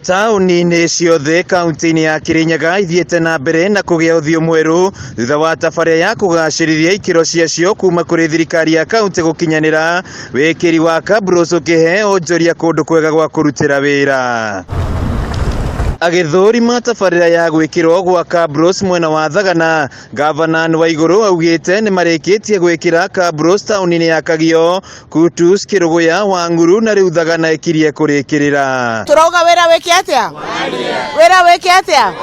Taũni-inĩ ciothe kaunti-inĩ ya Kirinyaga ithiĩte na mbere na kũgĩa ũthiũ mwerũ thutha wa tabarĩra ya kũgacĩrithia ikĩro ciacio kuma kũrĩ thirikari ya kaunti gũkinyanĩra wĩkĩri wa kabros ũkĩhe onjoria kũndũ kwega gwa kũrutĩra wĩra. Agĩthũrima tabarĩra ya gwĩkĩrwo gwa kabros mwena wa Thagana, Gavana Waiguru augĩte nĩmarĩkĩtie gwĩkĩra kabros taũni-inĩ ya Kagio, Kutus, Kĩrũgũya, Wang'uru na rĩu Thagana ĩkirie kũrĩkĩrĩra. Turauga wĩra wĩke atĩa? Wĩra wĩke atĩa?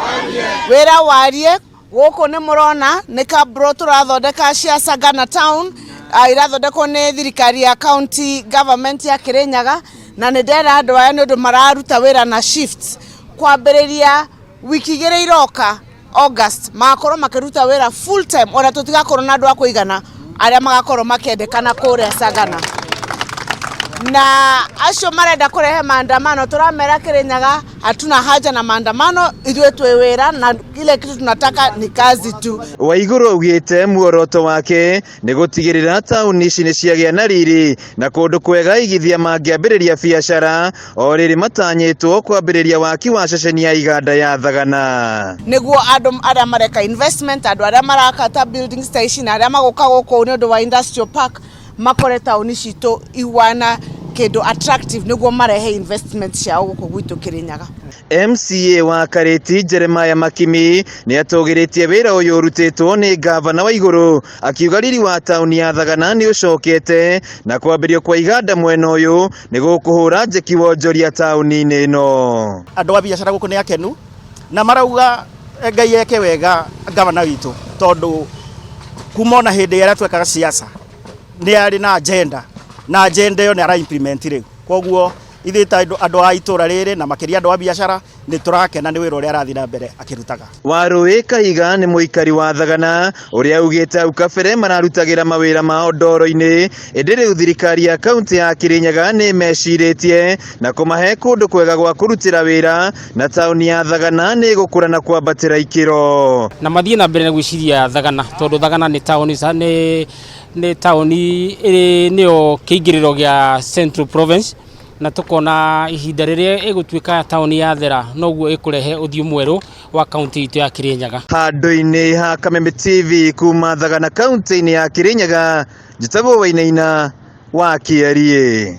Wĩra warie. Gũkũ nĩ mũrona nĩ kabro tũrathondeka cia Sagana Town, irathondekwo nĩ thirikari ya county government ya Kirinyaga, na nĩ ndera andũ aya nĩ ũndũ mararuta wĩra na shifts kwambĩrĩria wiki igĩrĩ iroka August, magakorwo makĩruta wĩra full time, ona tũtigakorwo na andũ a kũigana arĩa magakorwo makĩendekana kũrĩa Sagana. Na acio marenda kũrehe maandamano, tũramera Kirinyaga hatuna haja na maandamano, ithuĩ twĩ wĩra na kile kitu tunataka ni kazi tu. Waiguru augĩte muoroto wake nĩ gũtigĩrĩra taũni ici nĩ ciagĩa na riri na kũndũ kwega aigithia mangĩambĩrĩria biacara, o rĩrĩ matanyĩtwo kwambĩrĩria waki wa ceceni ya iganda ya Thagana. Nĩguo andũ arĩa mareka investment, andũ arĩa marakata buildings ta ici na arĩa magũka gũkũ nĩ ũndũ wa industrial park, makore taũni citũ iwana kĩndũ attractive nĩguo marehe investment ciao gũkũ gwitũ Kirinyaga. MCA wa Karĩti Jeremiah Makimi nĩ atũgĩrĩtie wĩra ũyũ ũrutĩtwo nĩ gavana Waiguru, akiuga riri wa taũni ya Thagana nĩ ũcokete na kwambĩrĩrio kwa iganda mwena ũyũ nĩ gũkũhũra njeki wonjoria taũni-inĩ ĩno. Andũ a biacara gũkũ nĩ akenu na marauga Ngai eke wega gavana witũ, tondũ kuma ona hĩndĩ ĩrĩa twekaga siasa nĩ arĩ na agenda, na agenda ĩyo nĩ ara implement rĩu. Koguo ithuĩ ta andũ a itũra rĩrĩ na makĩria andũ a biacara nĩ tũrakena nĩ wĩra ũrĩa arathiĩ na mbere akĩrutaga. Warũĩ Kahiga nĩ mũikari wa Thagana ũrĩa augĩte hau kabere mararutagĩra mawĩra mao ndoro-inĩ, ĩndĩ rĩu thirikari ya kaunti ya Kirinyaga nĩ ĩmecirĩtie na kũmahe kũndũ kwega gwa kũrutĩra wĩra, na taũni ya Thagana nĩ ĩgũkũra na kwambatĩra ikĩro. Na mathiĩ na mbere na gwĩciria Thagana, tondũ Thagana nĩ taũni nĩ taũni ĩrĩ nĩyo kĩingĩrĩro gĩa Central Province, na tukona ihinda rĩrĩa ĩgũtuĩka taũni ya Thera noguo ĩkũrehe ũthiũ mwerũ wa kaunti itũ ya Kirinyaga. Handũ-inĩ ha Kameme TV kuma Thagana kaunti-inĩ ya Kirinyaga, njĩtagwo Wainaina wa Kĩeriĩ.